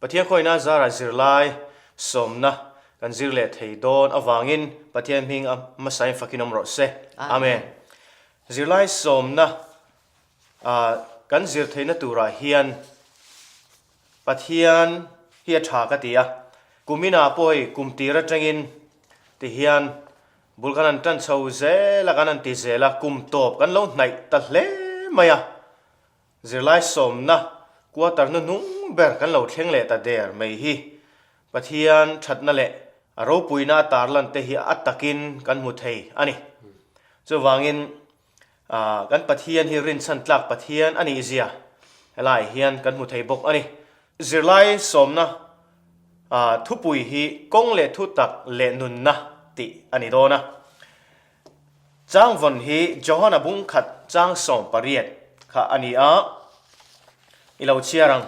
Pathian khawina zara zirlai sawmna kan zir leh thei dawn avangin Pathian hming a hmasain fakin awm rawh se. Amen. Zirlai sawmna kan zir theihna turah hian Pathian hi a tha ka ti a, kuminah pawh hei kum tir atangin tihian bul kan han tan chho zel a, kan han ti zel a, kum tawp kan lo hnaih ta hle mai a, zirlai sawmna quarter hnuhnung ber kan lo thleng leh ta der mai hi Pathian thatna leh a ropuina a tarlan te hi a takin kan hmu thei a ni. Chuvangin Kan Pathian hi rinchhan tlak Pathian a nih zia helaiah hian kan hmu thei bawk a ni. Zirlai sawmna thupui hi kawng leh thu tak leh nunna tih a ni dawn a. Changvawn hi Johana bungkhat chang 18 kha a ni a, i lo chhiar ang.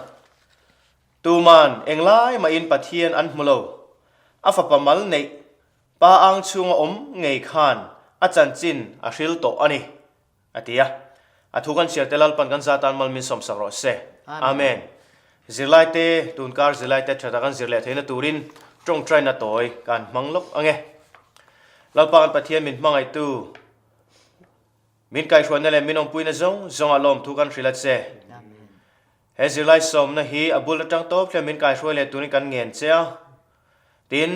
Tuman englai mahin Pathian an hmu lo, a fapa mal neih Pa ang chhunga awm ngei khan a chanchin a hril tawh a ni, a ti a. A thu kan chhiar te Lalpan kan za tan mal min sawmsak rawh se. Amen. Zirlaite, tunkar zirlaite thata kan zir leh theihna turin tawngtaina tawi kan hmang lawk ang e. Lalpa kan Pathian min hmangaihtu, min kaihhruaina leh min awmpuina zawng zawngah lawmthu kan hrilh a che. He zirlai sawmna hi a bul atang tawp hliam min kaihruai leh turin kan ngen che a. Tin,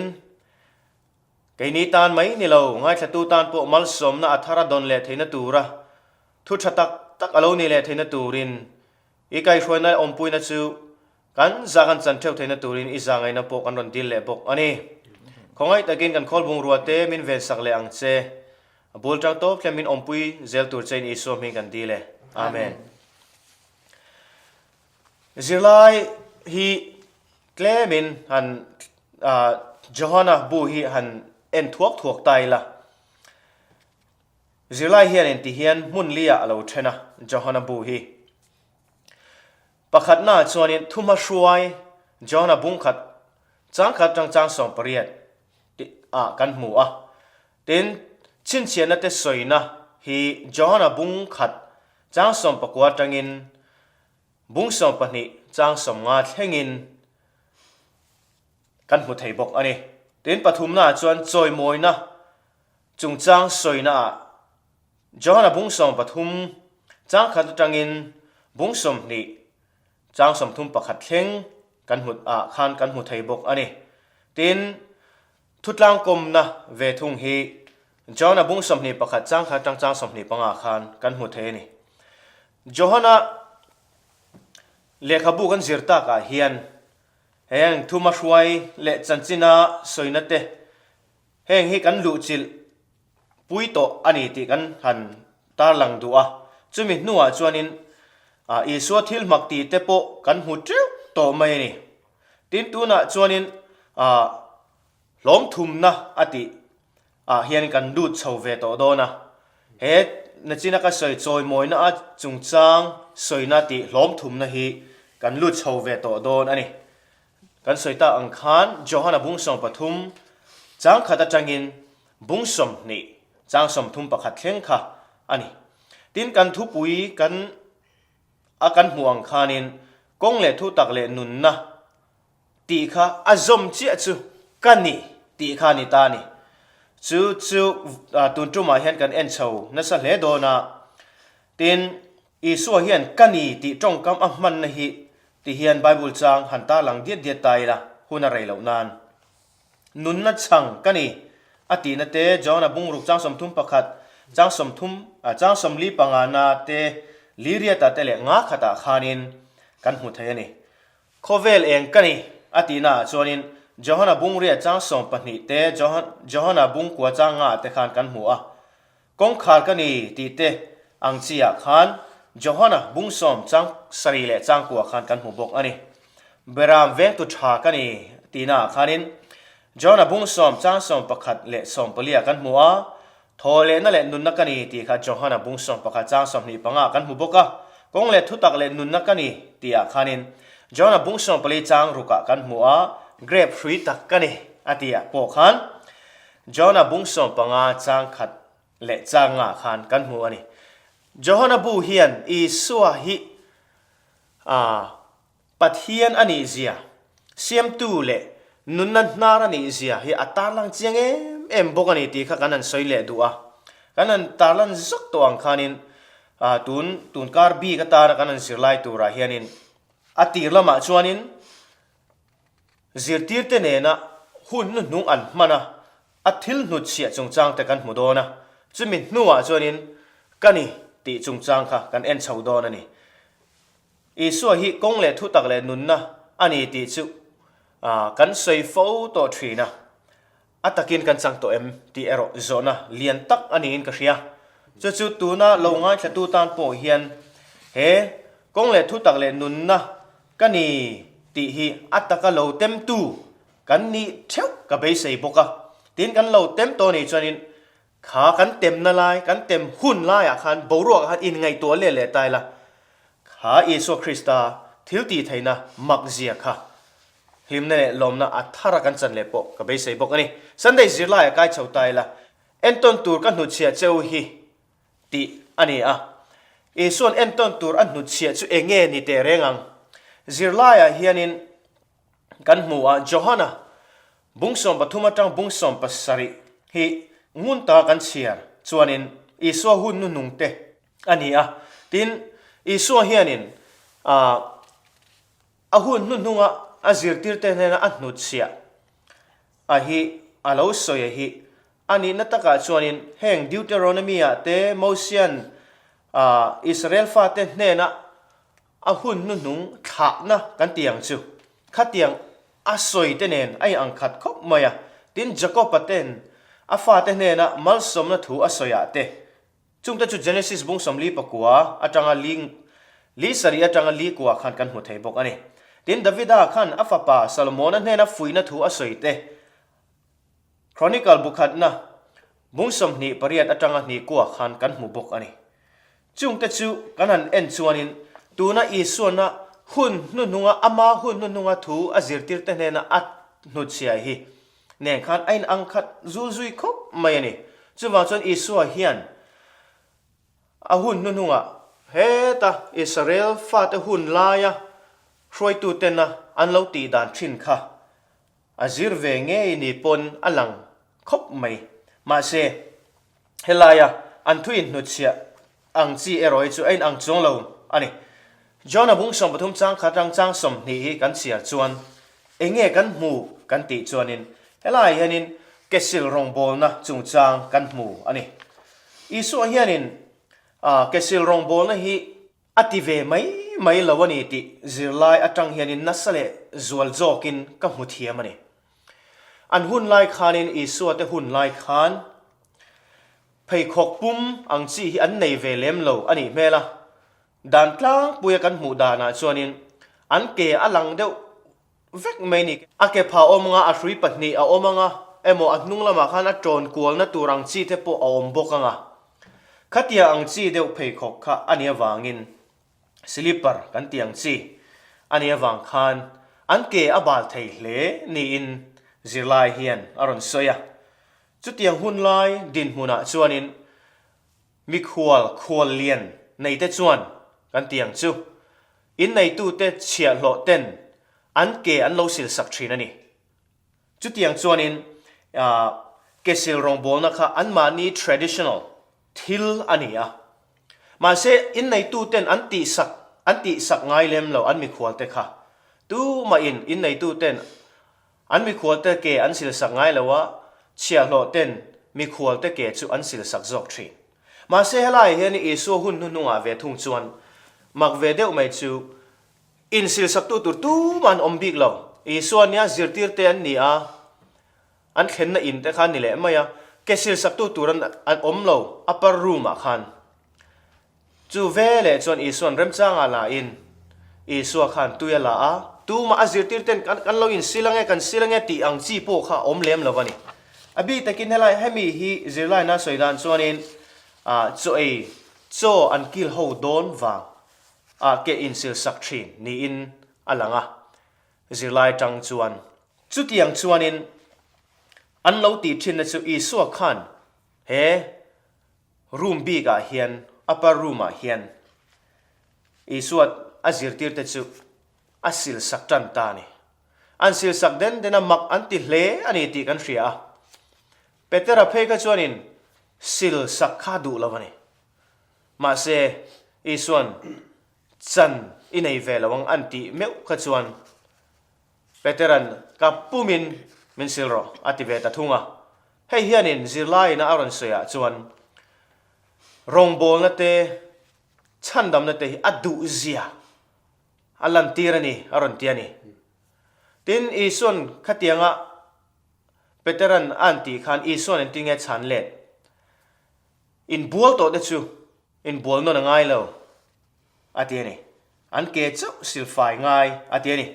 keini tan mai ni lo, ngaithlatu tan pawh malsawmna a thar a dawn leh theihna tura thu tha tak tak a lo nih leh theihna turin i kaihhruaina leh awmpuina chu kan za kan chan theuh theihna turin i za ngaihna pawh kan rawn dil leh bawk a ni. Khawngaih takin kan khawl bungrua te min vensak leh ang che. A bul tang tawp hliam min awmpui zel tur chein Isua hming kan dil e. Amen. Zirlai hi Tlemin han Johana bu hi han en thuak thuak ta ila. Zirlai hianin ti hian hmun liah a lo then a, Johana bu hi. Pakhatnaah chuanin thuma hruai Johana bungkhat changkhat atang chang 18 tih ah kan hmu a. Tin, chhinchhiahna te sawina hi Johana bungkhat chang 19 atangin Bung 12 chang 50 thlengin kan hmu thei bawk a ni. Tin, pathumnaah chuan chawimawina chungchang sawinaah Johana bung 13 chang khat atangin bung 20 chang 31 thleng kan hmu ah khan kan hmu thei bawk a ni. Tin, thutlangkawmna ve thung hi Johana bung 21 chang khat atang chang 25 khan kan hmu thei a ni. Johana lehkhabu kan zir takah hian heng thuma hruai leh chanchina sawina te heng hi kan luhchilh pui tawh a ni tih kan han tarlang duh a. Chumi hnuah chuanin Isua thil hmak tih te pawh kan hmu teuh tawh mai a ni. Tin tunah chuanin hlawm thumna a tih ah hian kan lut chho ve tawh dawn a, he nachina ka sawi chawimawina a chungchang sawina tih hlawm thumna hi kan lut chho ve tawh dawn a ni. Kan sawi tak ang khan Johana bung 13 chang khat atangin bung 20 chang 31 thleng kha a ni. Tin kan thupui kan a kan hmuh ang khanin kawng leh thutak leh nunna Tih kha a zawm chiah chu ka ni tih kha a ni ta a ni. Chu chu tun tumah hian kan en chho nasa hle dawn a. Tin, Isua hian ka ni tih tawngkam a hmanna hi ti hian Bible chang han tarlang diat diat ta ila hun a rei loh nan. Nunna chhang ka ni a tihna te John-a bungruk chang 31, chang 30, chang 45 na te Liriata te leh nga khatah khanin kan hmu thei a ni. Khawvel eng ka ni? A tihna ah chuanin Johana bungria chang 12 te Johana bungkua chang nga ah te khan kan hmu a. Kawngkhar ka ni tih te ang chi ah khan Johana bung sawm chang sarih leh chang kua khan kan hmu bawk a ni. Beram vengtu tha ka ni tihna ah khanin Johana bung sawm chang 11 leh 14 ah kan hmu a. Thaw lehna leh nunna ka ni tih kha Johana bung 11 chang 25 ah kan hmu bawk a, kawng leh thutak leh nunna ka ni tih ah khanin Johana bung 14 chang ruk ah kan hmu a, grape hrui tak ka ni a tih ah pawh khan Johana bung 15 chang khat leh chang nga khan kan hmu a ni. Johana bu hian Isua hi Pathian a nih zia. Siamtu leh nunna hnar a nih zia hi a tarlang chiang em em bawk a ni tih kha kan han sawi leh duh a. Kan han tarlan zawk tawh ang khanin tun tunkar bik atana kan han zirlai turah hianin a tir lamah chuanin zirtirte nena hun hnuhnung an hman a, a thil hnutchhiah chungchang te kan hmu dawn a, chumi hnuah chuanin ka ni tih chungchang kha kan en chho dawn a ni. Isua hi kawng leh thutak leh nunna a ni tih chu kan sawi fo tawh thin a, a takin kan chang tawh em tih erawh zawhna lian tak a niin ka hria. Chu chu tuna lo ngaithlatu tan pawh hian he kawng leh thutak leh nunna ka ni tih hi a taka lo temtu kan nih theuh ka beisei bawk a. Tin kan lo tem tawh nih chuanin Kha kan temna lai, kan tem hun laiah khan boruakah khan inngaihtuah leh leh ta ila, kha Isua Krista thil tih theihna mak zia kha hlimna leh lawmna a thara kan chan leh pawh ka beisei bawk a ni. Sunday zirlaiah kai chho ta ila, entawn tur ka hnutchhiah che u hi tih a ni a. Isua'n entawn tur a hnutchhiah chu eng nge ni teh reng ang? Zirlaiah hianin kan hmu a, Johana Bung 13 atang bung 17 hi ngun taka kan chhiar chuanin Isua hun hnuhnung te a ni a. Tin, Isua hianin a hun hnuhnunga a zirtirte hnena a hnutchhiah a hi a lo sawi a hi a nihna takah chuanin heng Deuteronomy-ah te Mosian Israel fate hnena a hun hnuhnung thlahna kan ti ang chu khatiang A sawi te nen a inang khat khawp mai a, tin Jakob-a ten a fate hnena malsawmna thu a sawi ah te, chungte chu Genesis bung 44 atanga li li sarih atanga li kua khan kan hmu thei bawk a ni. Tin Davida khan a fapa Salomona hnena fuihna thu a sawi te, Chronicle bu khatna bung 28 atanga hnih kua khan kan hmu bawk a ni. Chungte chu kan han en chuanin tuna Isuana hun hnuhnunga ama hun hnuhnunga thu a zirtirte hnena a hnutchhiah hi nen khan a inang khat zul zui khawp mai a ni. Chuvang chuan Isua hian a hun hnuhnungah heta Israel fate hun laia hruaitutena an lo tihdan thin kha A zir ve ngei ni pawn a lang khawp mai. Mahse, helaia an thu inhnutchhiah ang chi erawh hi chu a inang chuang lo a ni. John-a bung 13 chang khat rang chang 20 hi kan chhiar chuan eng nge kan hmu kan tih chuanin helaiah hianin kesil rawngbawlna chungchang kan hmu a ni. Isua hianin kesil rawngbawlna hi A ti ve mai mai lo a ni tih zirlai atang hianin nasa leh zual zawkin ka hmu thiam a ni. An hun lai khanin Isua te hun lai khan pheikhawk pum ang chi hi an nei ve lem lo a nih hmel a, dan tlangpuia kan hmuh danah chuanin an ke a lang deuh vek mai ni. A ke pha awm anga a hrui pahnih a awm anga emaw a hnung lamah khan a tawn kualna tur ang chi te pawh a awm bawk anga. Khatia ang chi deuh pheikhawk kha a nih avangin slipper kan tih ang chi a nih avang khan an ke a bal thei hle niin zirlai hian a rawn sawi a. Chutiang hun lai dinhmunah chuanin Mikhual khual lian neite chuan kan ti ang chu, inneitute chhiahhlawh ten an ke an lo sil sak thin a ni. Chutiang chuanin ke sil rawngbawlna kha anmahni traditional thil a ni a. Mahse inneituten an tihsak an tihsak ngai lem lo an mikhualte kha. Tumahin inneituten An mikhualte ke an silsak ngai lo a, chhiahhlawh ten mikhualte ke chu an silsak zawk thin. Mahse helaiah hian Isua hun hnuhnungah ve thung chuan mak ve deuh mai chu insilsaktu tur tumah an awm bik lo. Isua nia zirtirte an ni a, an thlenna in te kha an ni leh mai a, ke silsaktu tur an awm lo upper room ah khan. Chu veleh chuan Isua'n remchangah la in, Isua khan tui a la a, tumah a zirtir ten kan kan lo insil ange, kan sil ange tih ang chi pawh kha a awm lem lo a ni. A bik takin helai hemi hi zirlaina sawi dan chuanin ah chaw ei chaw an kil ho dawn vang ah ke insil sak thin niin a lang a, zirlai tang chuan. Chutiang chuanin an lo tih thinna chu Isua khan he Room bik ah hian, upper room ah hian Isua a zirtirte chu a sil sak tan ta a ni. An silsak den den a mak an ti hle a ni tih kan hria a. Petera phei kha chuanin silsak kha a duh lo a ni. Mahse, Isua'n chan i nei ve lo ang an tih meuh kha chuan Petera'n ka pumin min sil rawh a ti ve ta thung a. Hei hianin zirlaiin a rawn sawiah chuan rawngbawlna te, chhandamna te hi a duhzia a lantir a ni a rawn ti a ni. Tin, Isua'n khatianga Petera'n a an tih khan Isua'n engtin nge chhan let? Inbual tawh te chu inbual nawn a ngai lo a ti a ni. An ke chauh silfai ngai a ti a ni.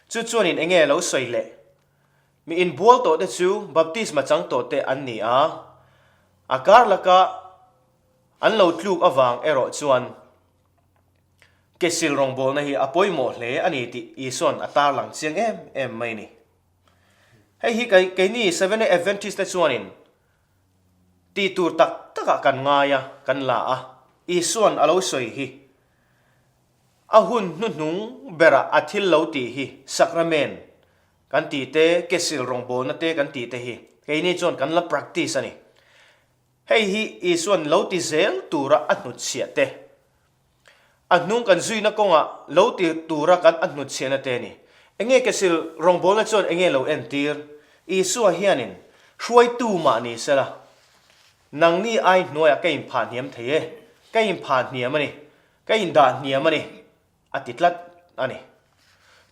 Chu chuanin enge lo sawi leh? Mi inbual tawh te chu baptisma chang tawh te an ni a, a kar laka an lo tluk avang erawh chuan ke sil rawngbawlna hi a pawimawh hle a ni tih Isua'n a tarlang chiang em em mai a ni. Hei hi keini Seventh-day Adventist te chuanin tih tur tak takah kan ngai a, kan la a. Isua'n a lo sawi hi a hun hnuhnung berah a thil lo tih hi sakramen kan tih te, kesil rawngbawlna te kan tih te hi keini chuan kan la practice a ni. Hei hi Isua'n lo ti zel tura a hnutchhiah te. A hnung kan zuina kawngah lo ti tura kan a hnutchhiahna te a ni. Enge kesil rawngbawlna chuan enge lo entir? Isua hianin, Hruaitu mah ni sela, nangni ai hnuaiah ka inphah hniam thei e, ka inphah hniam a ni, ka indah hniam a ni, a ti tlat a ni.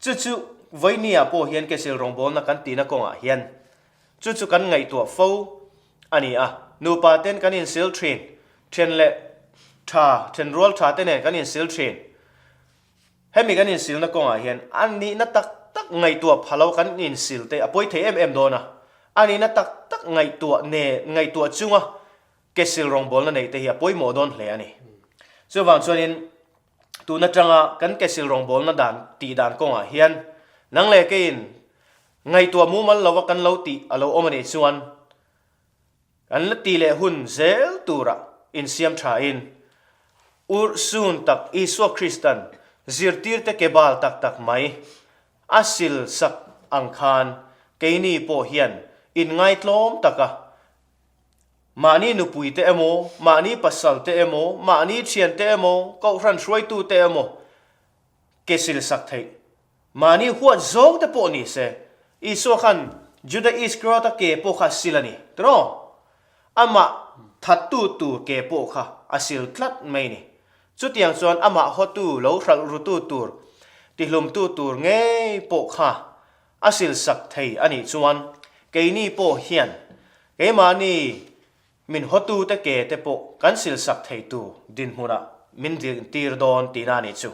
Chu chu vawinia pawh hian kesil rawngbawlna kan tihna kawngah hian chu chu kan ngaihtuah fo a ni a. Nupa ten kan insil thin, then leh tha, then rual tha te nen kan insil thin. Hemi kan insilna kawngah hian a nihna tak tak ngaihtuah pha lo kan insil te a pawi thei em em dawn a. A nihna tak tak ngaihtuah ne ngaihtuah chunga kesil rawngbawlna neih te hi a pawimawh dawn hle a ni. Chuvang chuanin Tun atanga kan kesil rawngbawlna dan tih dan kawngah hian nang leh keiin ngaihtuah mumal lova kan lo tih a lo awm a nih chuan kan la ti leh hun zel turah insiam thain urhsun tak Isua Kristan zirtirte ke bal tak tak mai a sil sak ang khan keini pawh hian inngaitlawm taka Mahni nupuite emaw, mahni pasalte emaw, mahni thiante emaw, kohhran hruaitute emaw ke silsak theih. Mahni huat zawng te pawh ni se, Isua khan Juda Iskariota ke pawh kha a sil a ni, tiraw? Amah thattu tur ke pawh kha a sil tlat mai ni. Chutiang chuan amah hawtu lo hralh rutu tur, tihlumtu tur ngei pawh kha A silsak thei a nih chuan keini pawh hian keimahni min hawtute ke te pawh kan silsak thei tur dinhmunah min dintir dawn tihna a nih chu.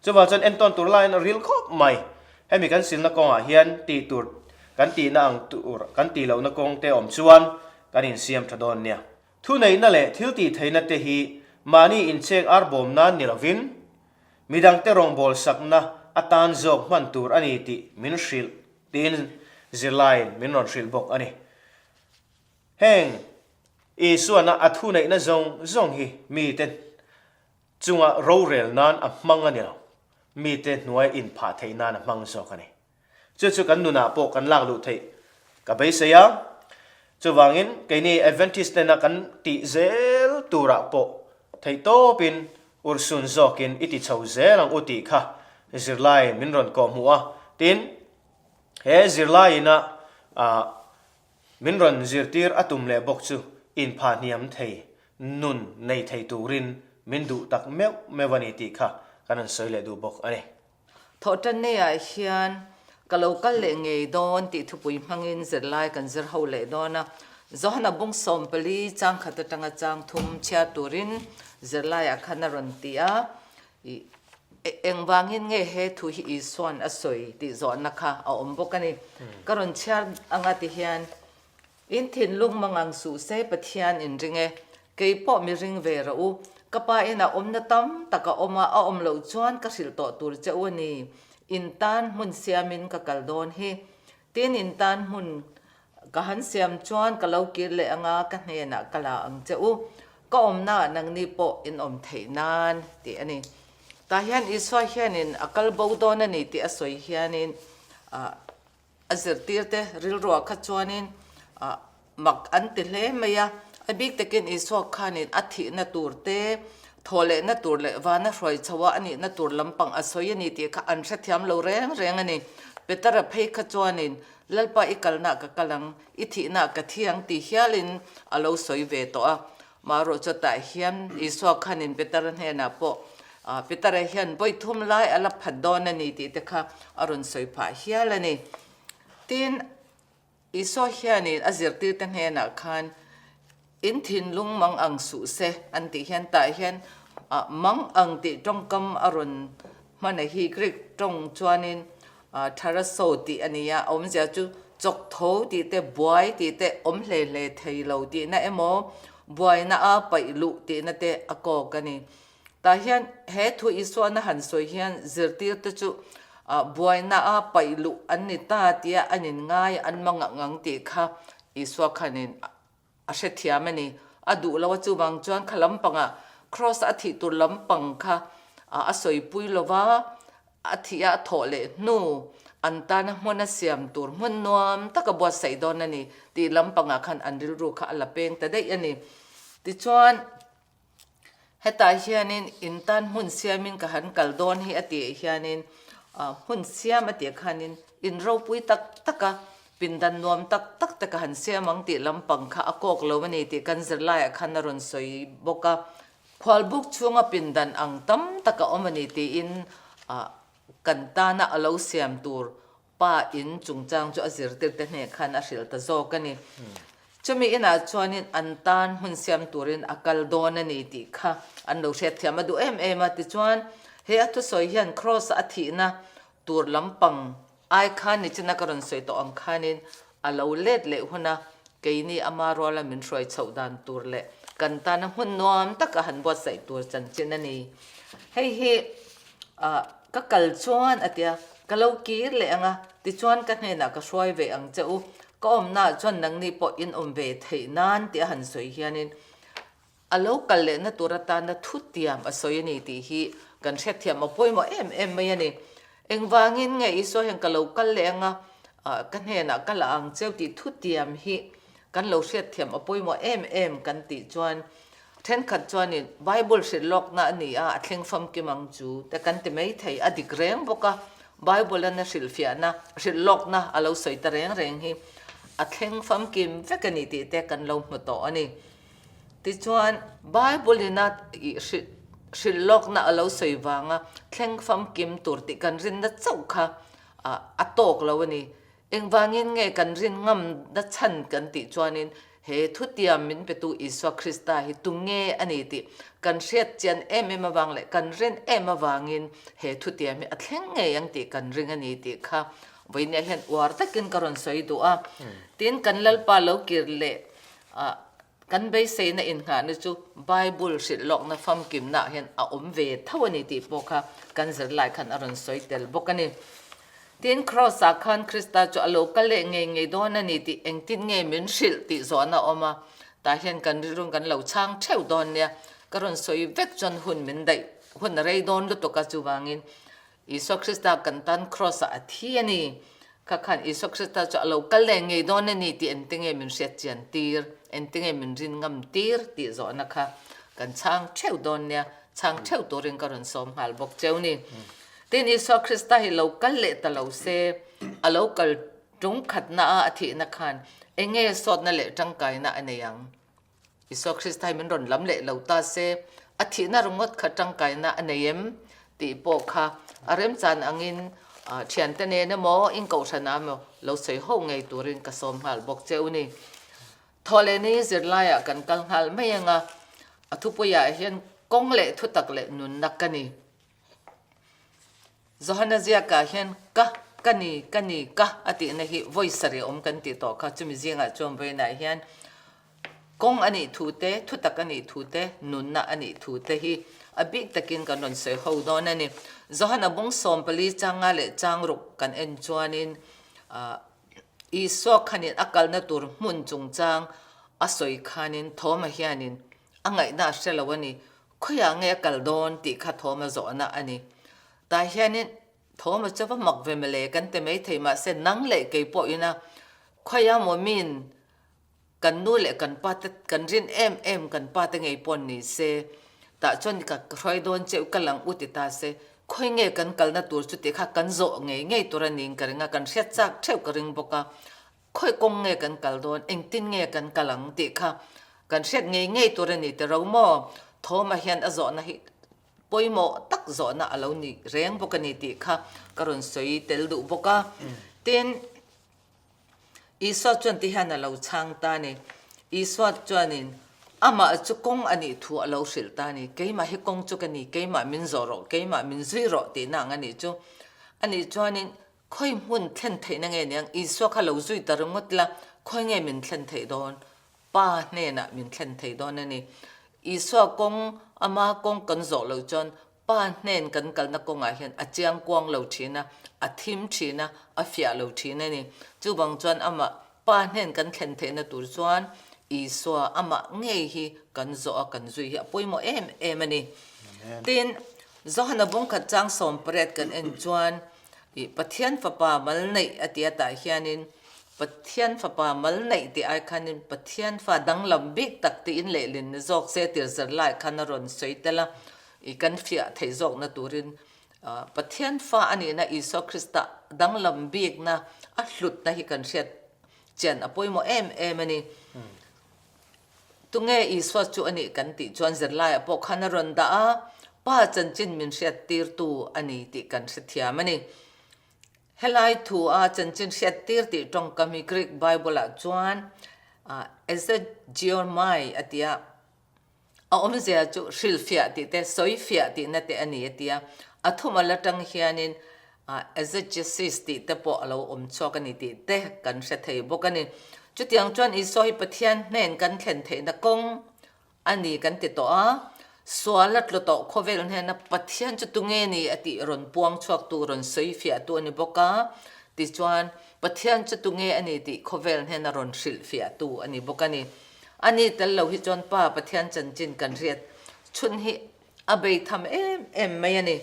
Chuvang chuan entawn tur laiin a ril khawp mai. Hemi kan silna kawngah hian tih tur kan tihna ang tur kan tih lohna kawng te awm chuan kan insiam tha dawn nia. Thuneihna leh thil tih theihna te hi mahni inchek arbawm nan ni lovin Midangte rawngbâwl sakna atân zawk hman tur a ni tih min hrilh tiin zirlaiin min rawn hrilh bawk a ni. Heng Isuana a thuneihna zawng zawng hi mite chunga rorel nan a hmang a ni lo, mite hnuai inphah theih nan a hmang zawk a ni. Chu chu kan nunah pawh kan lak luh theih ka beisei a. Chuvangin keini Adventist nena kan tih zel turah pawh theihtawpin urhsun zawkin i ti chho zel ang u tih kha zirlai min rawn kawhhmuh a. Tin, he zirlaiina min rawn zirtir a tum leh bawk chu inphah hniam thei, nun nei thei turin min duh tak meuh meuh a ni tih kha kan rawn sawi leh duh bawk a ni. Thawhtanneah hian ka lo kal leh ngei dawn tih thupui hmangin zirlai kan zir ho leh dawn a. Johana bung 14 chang khat atanga chang thum chhiar turin zirlaiah khan a rawn ti a, engvangin nge he thu hi Isua'n a sawi tih zawhna kha a awm bawk a ni. Ka rawn chhiar anga ti hian In thinlung mangang suh se Pathian in ring e, kei pawh mi ring ve rawh u. Ka pa inah awmna tam tak a awm a, a awm loh chuan ka hrilh tawh tur che u a ni. In tan hmun siamin ka kal dawn hi. Tin in tan hmun ka han siam chuan ka lo kir leh anga ka hnenah ka la ang che u. Ka awmnaah nangni pawh in awm theih nan tih a ni. Tah hian Isua hianin a kal bo dawn a ni tih a sawi hianin ah. A zirtirte rilruah kha chuanin mak an ti hle mai a, a bik takin Isua khanin a thihna tur te, thawhlehna tur leh vana hruai chhoa a nihna tur lampang a sawi a ni tih kha an hrethiam lo reng reng a ni. Petera phei kha chuanin, Lalpa i kalnaah ka kal ang, i thihnaah ka thi ang ti hialin a lo sawi ve tawh a. Marawh chutah hian Isua khanin Petera hnenah pawh, Petera hian vawi thum lai a la phat dawn a ni tih te kha a rawn sawi phah hial a ni. Tin, Isua hianin a zirtirte hnenah khan, In thinlung mang ang suh se an tih hian tah hian mang ang tih tawngkam a rawn hman a hi. Greek tawng chuanin Tharaso tih a ni a, a awmzia chu chawk tho tih te, buai tih te, awm hle hle thei lo tihna emaw, buaina a paih luh tihna te a kawk a ni. Tah hian he thu Isuana han sawi hian zirtirte chu buaina a paih luh an ni ta tia an inngai an mangah ngang tih kha Isua khanin A hrethiam a ni. A duh lo a chuvang chuan kha lampangah Kross a thih tur lampang kha a sawipui lo va, a thih a a thawh leh hnu an tana hmun a siam tur hmun nuam tak a buatsaih dawn a ni tih lampangah khan an rilru kha a la peng ta daih a ni. Tichuan. Hetah hianin in tan hmun siamin ka han kal dawn hi a tih hianin hmun siam a tih khanin in ropui tak tak a, pindan nuam tak tak te ka han siam ang tih lampang kha a kawk lo a ni tih kan zirlaiah khan a rawn sawi bawk a. Khualbuk chhunga pindan ang tam tak a awm a ni tiin kan tana a lo siam tur Pa in chungchang chu a zirtirte hneh khan a hrilh ta zawk a ni. Chumi inah chuanin an tan hmun siam turin a kal dawn a ni tih kha an lo hriatthiam a duh em em a. Tichuan, he a thusawi hian Kraws-a a thihna tur lampang ai khan nichina ka rawn sawi tawh ang khanin a lo let leh huna keini ama ruala min hruai chhoh dan tur leh kan tana hmun nuam taka han buatsaih tur chanchin a ni. Hei hi Ka kal chuan a tia, ka lo kir leh ang a, tichuan ka hnenah ka hruai ve ang che u, ka awmnaah chuan nangni pawh in awm ve theih nan tih a han sawi hianin a lo kal lehna tur atana thutiam a sawi a ni tih hi kan hriatthiam a pawimawh em em mai a ni. Engvangin nge Isua hian ka lo kal leh ang a, ka hnenah ka la ang cheu tih thutiam hi kan lo hriatthiam a pawimawh em em kan tih chuan Thenkhat chuanin Bible hrilh lawkna a ni a, a thleng famkim ang chu te kan ti mai thei. A dik reng bawk a, Bible an a hrilhfiahna, hrilh lawkna a lo sawi ta reng reng hi a thleng famkim vek a ni tih te kan lo hmu tawh a ni. Tichuan, Bible in a hrilh lawkna a lo sawi vanga thleng famkim tur tih kan rinna chauh kha a tawk lo a ni. Engvangin nge kan rin ngam na chhan kan tih chuanin he thutiam min petu Isua Krista hi tunge a ni tih kan hriat chian em em avang leh kan rin em avangin he thutiam hi a thleng ngei ang tih kan ring a ni tih kha vawinia hian uar takin ka rawn sawi duh a. Tin, kan Lalpa lo kir leh Kan beiseina innghahna chu Bible hrilh lawkna famkimnaah hian a awm ve tho a ni tih pawh kha kan zirlai khan a rawn sawi tel bawk a ni. Tin, Kraws-ah khan Krista chu a lo kal leh ngei ngei dawn a ni tih engtin nge min hrilh tih zawhna a awm a, tah hian kan rilrun kan lo chhang theuh dawn nia, ka rawn sawi vek chuan hun min daih hun a rei dawn lutuk a, chuvangin Isua Krista kan tan Kraws-ah a thi a ni. Kha khan Isua Krista chu a lo kal leh ngei dawn a ni tih engte nge min hriat chian tir, engte nge min rin ngam tir tih zawhna kha kan chhang theuh dawn nia, chhang theuh turin ka rawn sawm nghal bawk cheu ni. Tin, Isua Krista hi lo kal leh ta lo se, a lo kal tung khatna a a thihna khan enge sawtna leh tangkaina a nei ang? Isua Krista hi min rawn lam leh lo ta se, a thihna ringawt kha tangkaina a nei em tih pawh kha a remchan angin thiante nen emaw inkohhran ah emaw lo sawi ho ngei turin ka sawm nghal bawk che u ni. Thawhlehni zirlaiah kan kal nghal mai anga a thupuiah hian kawng leh thutak leh nunna ka ni. Johana ziakah hian ka, ka ni, ka ni, ka a tihna hi vawi sarih awm kan tih tawh kha. Chumi zingah chuan vawiinah hian kawng a nih thu te, thutak a nih thu te, nunna a nih thu te hi a bik takin kan rawn sawi ho dawn a ni. Johana bung 14 changa leh changruk kan en chuanin Isua khanin a kalna tur hmun chungchang a sawi khanin Thoma hianin a ngaihna a hre lo a ni. Khawiah nge a kal dawn tih kha thawm a zawhna a ni. Tah hianin. Thawm a chu va mak ve mawle kan ti maithei mahse nang leh kei pawh ina khawiah maw min Kan nu leh kan pa te kan rin em em kan pa te ngei pawn ni se, tah chuan ka hruai dawn cheuh ka lang u ti ta se, khawi nge kan kalna tur chu tih kha kan zawh ngei ngei tur a niin ka ring a, kan hriat chak theuh ka ring bawk a, khawi kawng nge kan kal dawn, engtin nge kan kal ang tih kha kan hriat ngei ngei tur a ni tiro maw? Thawma hian a zawhna hi pawimawh tak zawhna a lo ni reng bawk a ni tih kha ka rawn sawi tel duh bawk a, tin, Isua chuan ti hian a lo chhang ta a ni. Isua chuanin amah chu kawng a nih thu a lo hrilh ta a ni. Keimah hi kawng chu ka ni, keimah min zawh rawh, keimah min zui rawh tihna ang a nih chu. A nih chuanin khawi hmun thlen theihna nge niang? Isua kha lo zui ta ringawt la, khawi nge min thlen theih dawn? Pa hnenah min thlen thei dawn a ni. Isua kawng, ama kawng kan zawh loh chuan Pa hnen kan kalna kawngah hian a chiang kuang lo thin a, a thim thin a, a fiah lo thin a ni. Chuvang chuan amah Pa hnen kan thlen theihna tur chuan Isua amah ngei hi kan zawh a, kan zui hi a pawimawh em em a ni. Tin, Johana bawngkhat chang 18 kan en chuan ih Pathian Fapa mal neih a ti a tah hianin Pathian Fapa mal neih tih ai khanin Pathian Fa danglam bik tak tiin lehlin ni zawk se tir zar lai khan a rawn sawi tel a. I kan fiah theih zawkna turin Pathian fa a nihna Isua Krista danglam bikna a hlutna hi kan hriat chian a pawimawh em em a ni. Tunge Isua chu a nih kan tih chuan zirlaiah pawh khan a rawn dah a, Pa chanchin min hriat tirtu a ni tih kan hrethiam a ni. Helai thu a chanchin hriat tir tih tawngkam hi Greek Bible-ah chuan exegeomai a ti a. A awmzia chu hrilhfiah tih te, sawifiah tihna te a ni a ti a. A thumal atang hianin exegesis tih te pawh a lo awm chhuak a ni tih te kan hre thei bawk a ni. Chutiang chuan Isua hi Pathian hnen kan thlen theihna kawng a ni kan ti tawh a. Sual a tlu tawh khawvel hnena Pathian chu tunge ni a tih rawn puang chhuaktu, rawn sawifiahtu a ni bawk a. Tichuan, Pathian chu tunge a ni tih khawvel hnena rawn hrilhfiahtu a ni bawk a ni. A ni tel lo hi chuan Pa Pathian chanchin kan hriat chhun hi a bei tham em em mai a ni.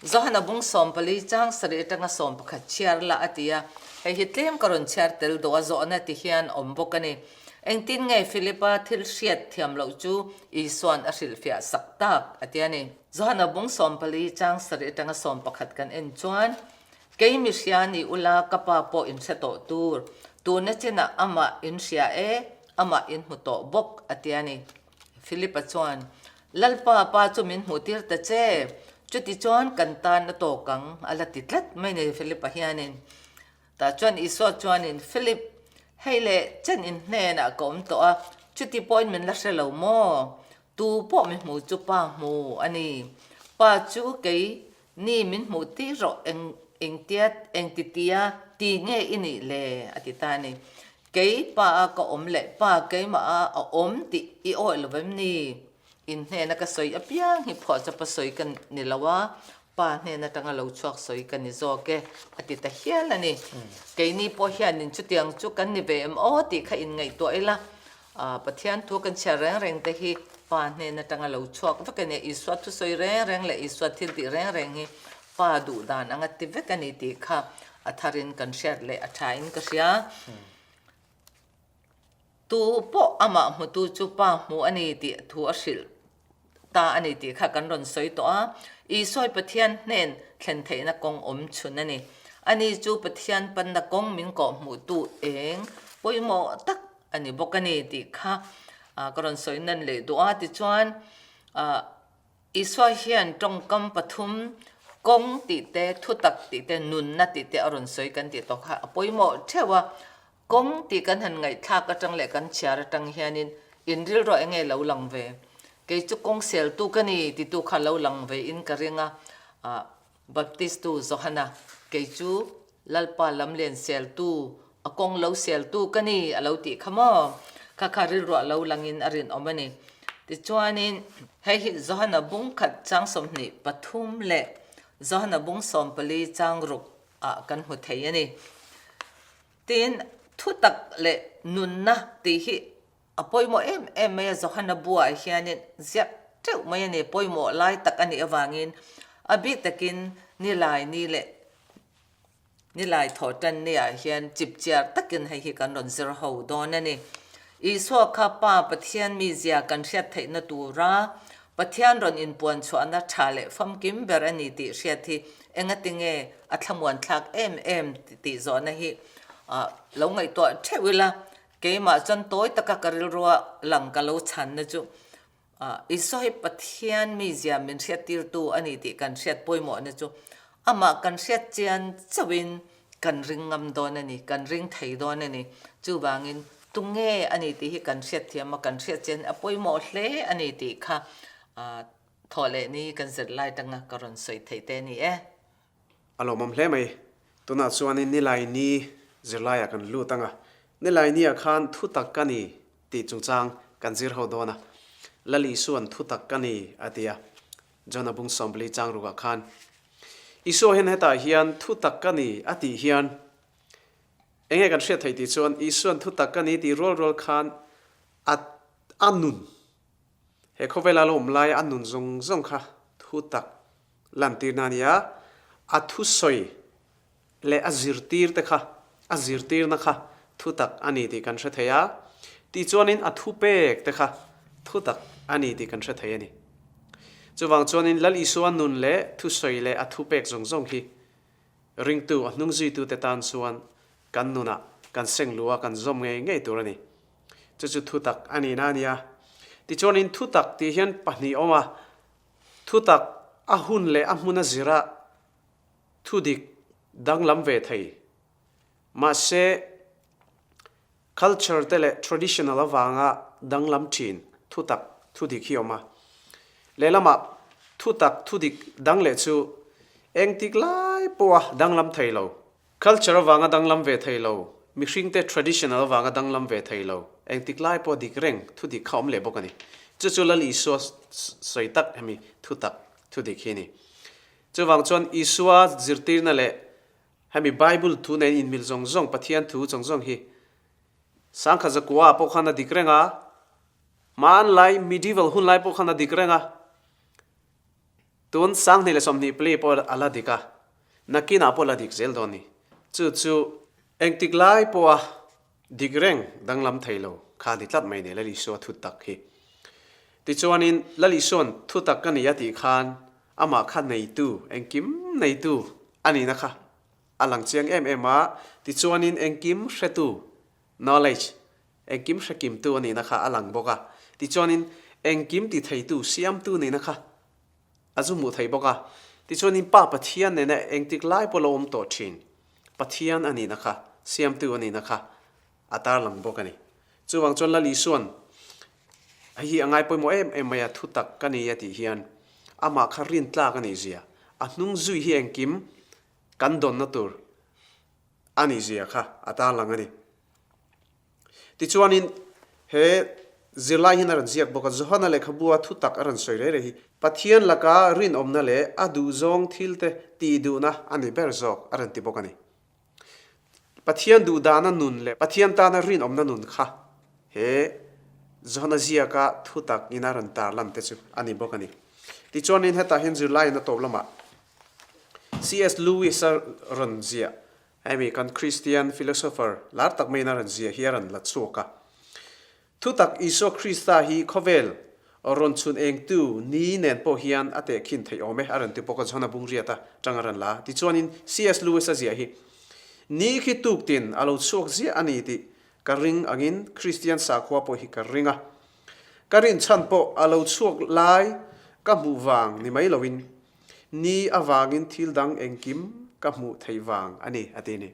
Johana bung 14 chang sarih atanga 11 chhiar la a ti a, hei hi tlem ka rawn chhiar tel duh a, zawhna ti hian awm bawk a ni. Engtin nge Philipa thil hriat thiam loh chu Isua'n a hrilhfiah sak tak a ti a ni. Johana bung 14 chang sarih atanga 11 kan en chuan Kei mi hria ni ula ka pa pawh in hre tawh tur, tuna chinah amah in hria e, amah in hmu tawh bawk, a ti a ni. Philip-a chuan, Lalpa, pa chu min hmuh tir ta che, chuti chuan kan tan a tawk ang, a la ti tlat mai ni Philip-a hianin. Tah chuan Isua chuanin, Philip, hei leh chen in hnenah ka awm tawh a, chuti pawhin min la hre lo maw? Tu pawh mi hmu chu pa hmu a ni. Pa chu kei Ni min hmuh tir rawh eng engtia engti tia ti nge i nih le? a ti ta a ni. Kei pa a ka awm leh pa keimah a a awm tih i awih lo vem ni? In hnena ka sawi apiang hi phuahchawpa sawi ka ni lo a, pa hnen atanga lo chhuak sawi ka ni zawk e, a ti ta hial a ni. Keini pawh hianin chutiang chu kan ni ve em aw tih kha inngaihtuah ila, Pathian thu kan chhiar reng reng te hi Pa hnen atanga lo chhuak vek a ni a, Isua thusawi reng reng leh Isua thil tih reng reng hi Pa duh dan anga ti vek a ni tih kha a tharin kan hriat leh a tha in ka hria. Tu pawh amah hmutu chu Pa hmu a ni tih thu a hrilh ta a ni tih kha kan rawn sawi tawh a, Isua hi Pathian hnen thlen theihna kawng awm chhun a ni. Ani chu Pathian panna kawng min kawhhmuhtu eng pawimawh tak a ni bawk a ni tih kha ka rawn sawi nan leh duh a. Tichuan, Isua hian tawngkam pathum, kawng tih te, thutak tih te, nunna tih te a rawn sawi kan tih tawh kha a pawimawh theuh a. Kawng tih kan han ngaihthlak atang leh kan chhiar atang hianin in rilruah eng nge lo lang ve? Kei chu kawng seltu ka ni titu kha lo lang ve in ka ring a. Baptistu Johana, Kei chu Lalpa lamlen seltu, a kawng lo seltu ka ni, a lo tih kha maw? Kha kha rilruah lo langin a rinawm a ni. Tichuanin, hei hi Johana bung khat chang 23 leh Johana bung 14 chang ruk ah kan hmu thei a ni. Tin, thutak leh nunna tih hi A pawimawh em em mai a, Johana buaah hianin ziak teuh mai a ni, pawimawh lai tak a nih avangin a bik takin Nilai ni leh. Nilai thawh tan niah hian chipchiar takin hei hi kan rawn zir ho dawn a ni. Isua kha Pa Pathian mizia kan hriat theihna tura Pathian rawn inpuan chhuahna tha leh famkim ber a ni tih hriat hi engatinge a thlamuan thlak em em tih zawhna hi lo ngaihtuah theuh ila, keimah chuan tawi taka ka rilrua lang ka lo chhanna chu Isua hi Pathian mizia min hriattirtu a ni tih kan hriat pawimawhna chu amah kan hriat chian chauhin kan ring ngam dawn a ni, kan ring thei dawn a ni. Chuvangin tunge a ni tih hi kan hriat thiam a, kan hriat chian a pawimawh hle a ni tih kha thawh leh ni kan zir lai tanga ka rawn sawi theih te a ni e. A lawmawm hle mai. Tunah chuanin Nilai ni zirlaiah kan lut ang a, Nilai niah khan thutak ka ni tih chungchang kan zir ho dawn a. Lal Isua'n thutak ka ni a ti a, John-a bung sawmpali chang rukah khan. Isua hian hetah hian thutak ka ni a tih hian enge kan hriat theih tih chuan Isua'n thutak ka ni tih rual rual khan a a nun, he khawvela lo awm laia a nun zawng zawng kha thutak Lantirna a ni a, a thusawi leh a zirtir te kha, a zirtirna kha thutak a ni tih kan hre thei a, tichuanin a thupek te kha thutak a ni tih kan hre thei a ni. Chuvang chuanin Lal Isua nun leh thusawi leh a thupek zawng zawng hi ringtu, a hnungzuitute tan chuan kan nunah kan seng luh a, kan zawm ngei ngei tur a ni. Chu chu thutak a nihna a ni a. Tichuanin thutak tih hian pahnih a awm a, Thutak a hun leh a hmun a zira thudik danglam ve thei. Mahse, culture te leh traditional avanga danglam thin thutak thudik hi awm a. Lehlamah thutak thudik dang leh chu engtik lai pawha danglam thei lo. Culture avanga danglam ve thei lo, mihringte traditional avanga danglam ve thei lo, engtik lai pawh dik reng thu dik kha awm leh bawk a ni. Chu chu Lal Isua sawi tak hemi thu tak thu dik hi a ni. Chuvang chuan Isua zirtirna leh hemi Bible thu nen inmil zawng zawng, Pathian thu zawng zawng hi Sangkhat zakua ah pawh khan a dik reng a, hmanlai medieval hun lai pawh khan a dik reng a, Tun 2020 play pawh a la dik a, nakinah pawh a la dik zel dawn ni. Chu chu engtik lai pawha dik reng danglam thei lo kha a ni tlat mai ni Lal Isua thu tak hi. Tichuanin Lal Isua'n thu tak ka ni a tih khan amah kha neitu, engkim neitu a nihna kha a lang chiang em em a, tichuanin engkim hretu, knowledge, engkim hrekimtu a nihna kha a lang bawk a, tichuanin engkim ti theitu, siamtu nihna kha a zu hmuh thei bawk a, tichuanin Pa Pathian nena engtik lai pawh lo awm tawh thin Pathian a nihna kha, siamtu a nihna kha a tarlang bawk a ni. Chuvang chuan Lal Isua'n hei hi a ngai pawimawh em em mai a, thutak ka ni a tih hian amah kha rintlak a nih zia, a hnung zui hi engkim kan dawnna tur a nih zia kha a tarlang a ni. Tichuanin, he zirlai hian a rawn ziak bawk a, Johana lehkhabua thutak a rawn sawi rei rei hi, Pathian laka rinawmna leh a duhzawng thilte tih duhna a ni ber zawk a rawn ti bawk a ni. Pathian duhdahna nun leh Pathian tana rinawmna nun kha he Johana ziaka thutak in a rawn tarlan te chu a ni bawk a ni. Tichuanin hetah hian zirlaiin a tawp lamah CS Lewis-a rawn ziah Hemi kan Kristian philosopher lar tak maiin a rawn ziah hi a rawn la chhuak a. Thutak Isua Krista hi khawvel rawn chhun engtu ni nen pawh hian a tehkhin theih awm e a rawn ti bawk a, John-a bung riat a tang a rawn la. Tichuanin CS Lewis a ziah hi, Ni khi tuktin a lo chhuak ziah a ni tih ka ring angin Kristian sakhua pawh hi ka ring a. Ka rinchhan pawh a lo chhuak lai ka hmuh vang ni mai loin Ni avangin thil dang engkim ka hmuh theih vang a ni, a ti ni.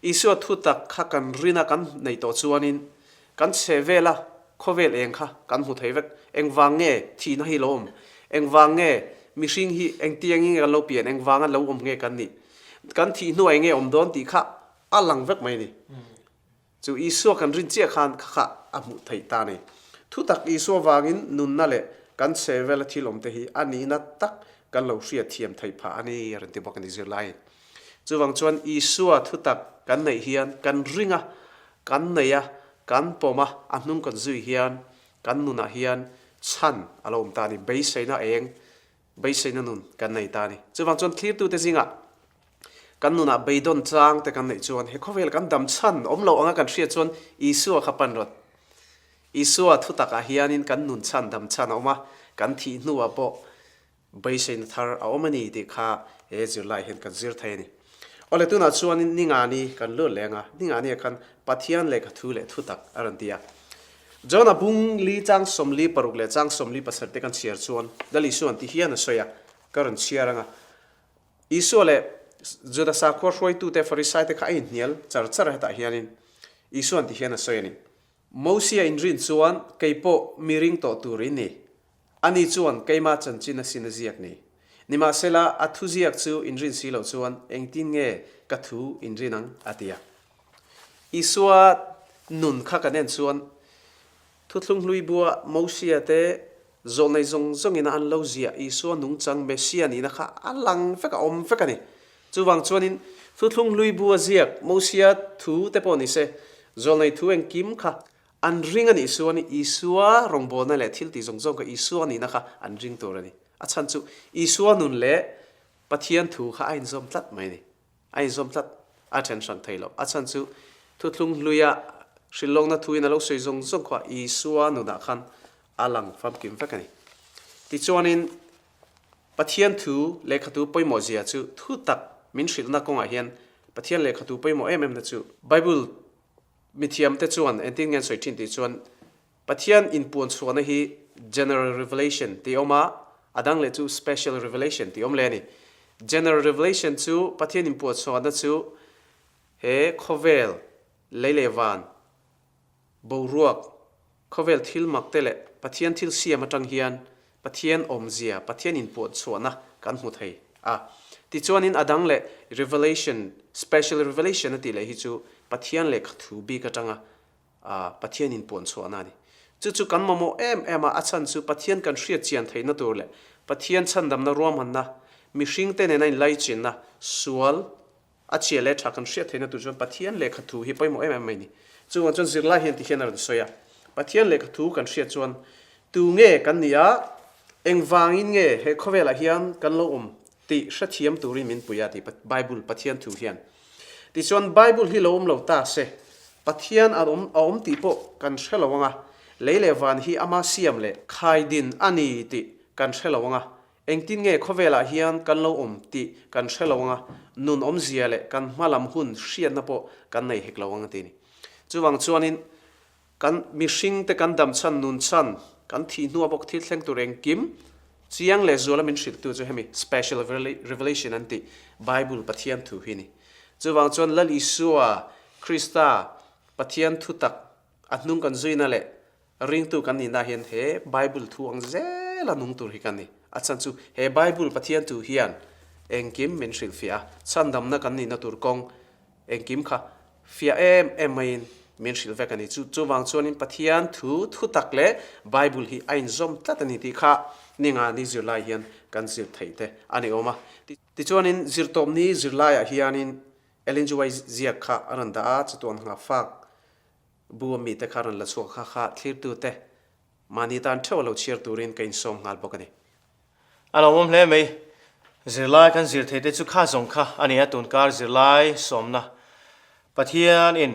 Isua thutak kha kan rina kan nei tawh chuanin kan chhe vela khawvel eng kha kan hmu thei vek. Engvang nge thihna hi lo awm? Engvang nge mihring hi engtiangin nge kan lo pian? Engvanga lo awm nge kan nih? Kan thih hnuah enge awm dawn tih kha a lang vek mai a ni. Chu Isua kan rin chiah khan kha kha a hmuh theih ta a ni. Thutak Isua vangin nunna leh kan chhe vela thil awmte hi a nihna tak kan lo hriat thiam theih phah a ni, a rawn ti bawk a ni zirlaiin. Chuvang chuan Isua thutak kan neih hian kan ring a, kan nei a, kan pawm a, a hnung kan zui hian kan nunah hian chhan a lo awm ta a ni, beiseina eng, beiseina nun kan nei ta a ni. Chuvang chuan thlirtute zingah. Kan nunah beidawn chang te kan neih chuan he khawvel kan dam chhan awm loh anga kan hriat chuan Isua kha pan rawt. Isua thutakah hianin kan nun chhan dam chhan a awm a, kan thih hnuah pawh Beiseina thar a awm a ni tih kha he zirlai hian kan zir thei a ni. Awle tunah chuanin Ningani kan lut leng a, Ningani ah khan Pathian lehkha thu leh thutak a rawn ti a. John-a bung li chang 46 leh chang 47 te kan chhiar chuan Lal Isua'n ti hian a sawi a, ka rawn chhiar ang a. Isua leh Juda sakhua hruaitute Farisaite kha a inhnial char char a hetah hianin Isua'n ti hian a sawi a ni. Mosia inrin chuan kei pawh mi ring tawh tur i ni. Ani chuan keimah chanchin a sin a ziak ni. Nimahsela, a thu ziak chu inrin si loh chuan engtin nge ka thu inrin ang? a ti a. Isua nun kha kan en chuan Thuthlung hlui bua Mosia te zawlnei zawng zawngin a an lo ziah Isua nungchang Messia nihna kha a lang vek a, awm vek a ni. Chuvang chuanin Thuthlung hlui bua ziak Mosia thu te pawh ni se, zawlnei thu engkim kha an ring a nih chuan Isua rawngbawlna leh thil tih zawng zawng kha Isua nihna kha an ring tur a ni. A chhan chu Isua nun leh Pathian thu kha a inzawm tlat mai a ni. A inzawm tlat, a then hran thei lo. A chhan chu Thuthlung hluia hrilhlawkna thuin a lo sawi zawng zawng kha Isua nunah khan a lang famkim vek a ni. Tichuanin Pathian thu lehkhatu pawimawh zia chu thu tak min hrilhna kawngah hian Pathian lehkhatu pawimawh em emna chu Bible mithiamte chuan engtin nge an sawi thin tih chuan Pathian inpuan chhuahna hi General Revelation tih a awm a, a dang leh chu Special Revelation tih a awm leh a ni. General Revelation chu Pathian inpuan chhuahna chu he khawvel lei leh van, boruak, khawvel thil mak te leh Pathian thil siam atang hian Pathian awmzia, Pathian inpuan chhuahna kan hmu thei a. Tichuanin a dang leh Revelation, Special Revelation a tih leh hi chu Pathian lehkha thu bik atanga Pathian inpuan chhuahna a ni. Chu chu kan mamawh em em a, a chhan chu Pathian kan hriat chian theihna tur leh Pathian chhandamna ruahmanna, mihringte nena inlaichinna, sual a chhia leh tha kan hriat theihna tur chuan Pathian lehkha thu hi pawimawh em em mai a ni. Chuvang chuan zirlai hian ti hian a rawn sawi a, Pathian lehkha thu kan hriat chuan tu nge kan nih a, engvangin nge he khawvelah hian kan lo awm tih hrethiam turin min pui a tih Bible Pathian thu hian. Tichuan Bible hi lo awm lo ta se, Pathian a awm a awm tih pawh kan hre lo ang a, lei leh van hi ama siam leh khaidin a ni tih kan hre lo ang a, engtin nge khawvelah hian kan lo awm tih kan hre lo ang a, nun awmzia leh kan hma lam hun hriatna pawh kan nei hek lo ang a ti ni. Chuvang chuanin Kan mihringte kan dam chhan, nun chhan, kan thih hnua bawk thil thleng tur engkim chiang leh zuala min hrilhtu chu hemi Special Revelation an tih Bible Pathian thu hi a ni. Chuvang chuan Lal Isua Krista Pathian thu tak a hnung kan zuina leh ringtu kan nihna hian he Bible thu ang zela nung tur hi kan ni. A chhan chu he Bible Pathian thu hian engkim min hrilhfiah a, chhandamna kan nihna tur kawng Engkim kha fiah em em maiin min hrilh vek a ni. Chu chuvang chuanin Pathian thu thu tak leh Bible hi a inzawm tlat a ni tih kha ninga ni zirlai hian kan zir theih te a ni awm a. Tichuanin zirtawpni zirlaiah hianin Ellen G. White ziak kha a rawn dah a, chatuan nghahfak bu a mite kha a rawn la chhuak kha kha thlirtute mahni tan theuh a lo chhiar turin ka insawm nghal bawk a ni. A lo awm hle mai. Zirlai kan zir theih te chu kha zawng kha a ni a, tunkar zirlai sawmna Pathian in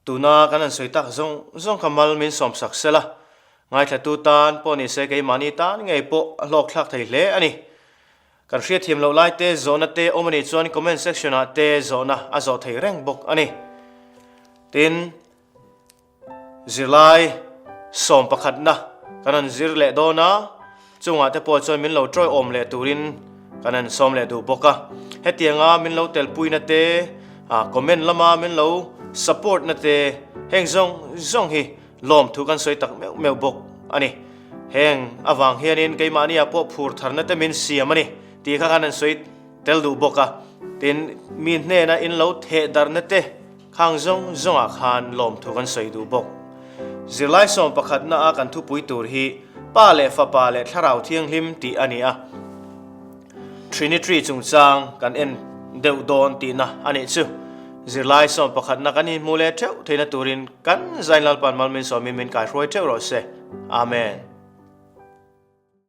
tuna kan han sawi tak zawng zawng kha mal min sawm sak sela, ngaithlatu tan pawh ni se keimahni tan ngei pawh a hlawk thlak thei hle a ni. Kan hriatthiam loh lai te zawhna te awm a nih chuan comment section ah te zawhna a zawh thei reng bawk a ni. Tin. Zirlai sawm pakhatna kan rawn zir leh dawn a, chungah te pawh chuan min lo tawiawm leh turin kan han sawm leh duh bawk a. Hetianga min lo telpuina te, comment lama min lo support na te heng zawng zawng hi lawmthu kan sawi tak meuh meuh bawk a ni. Heng avang hianin keimahniah pawh phur tharna te min siam a ni tih kha kan han sawi tel duh bawk a. Tin, mi hnena in lo theh darhna te, Khang zawng zawngah khan lawmthu kan sawi duh bawk. Zirlai sawm pakhatna a kan thupui tur hi Pa leh Fapa leh Thlarau Thianghlim tih a ni a. Trinitry chungchang kan en deuh dawn tihna a nih chu. Zirlai sawm pakhatna kan inhmu leh theuh theihna turin kan Zain Lalpan Malminsawmin min kaihruai theuh rawh se. Amen.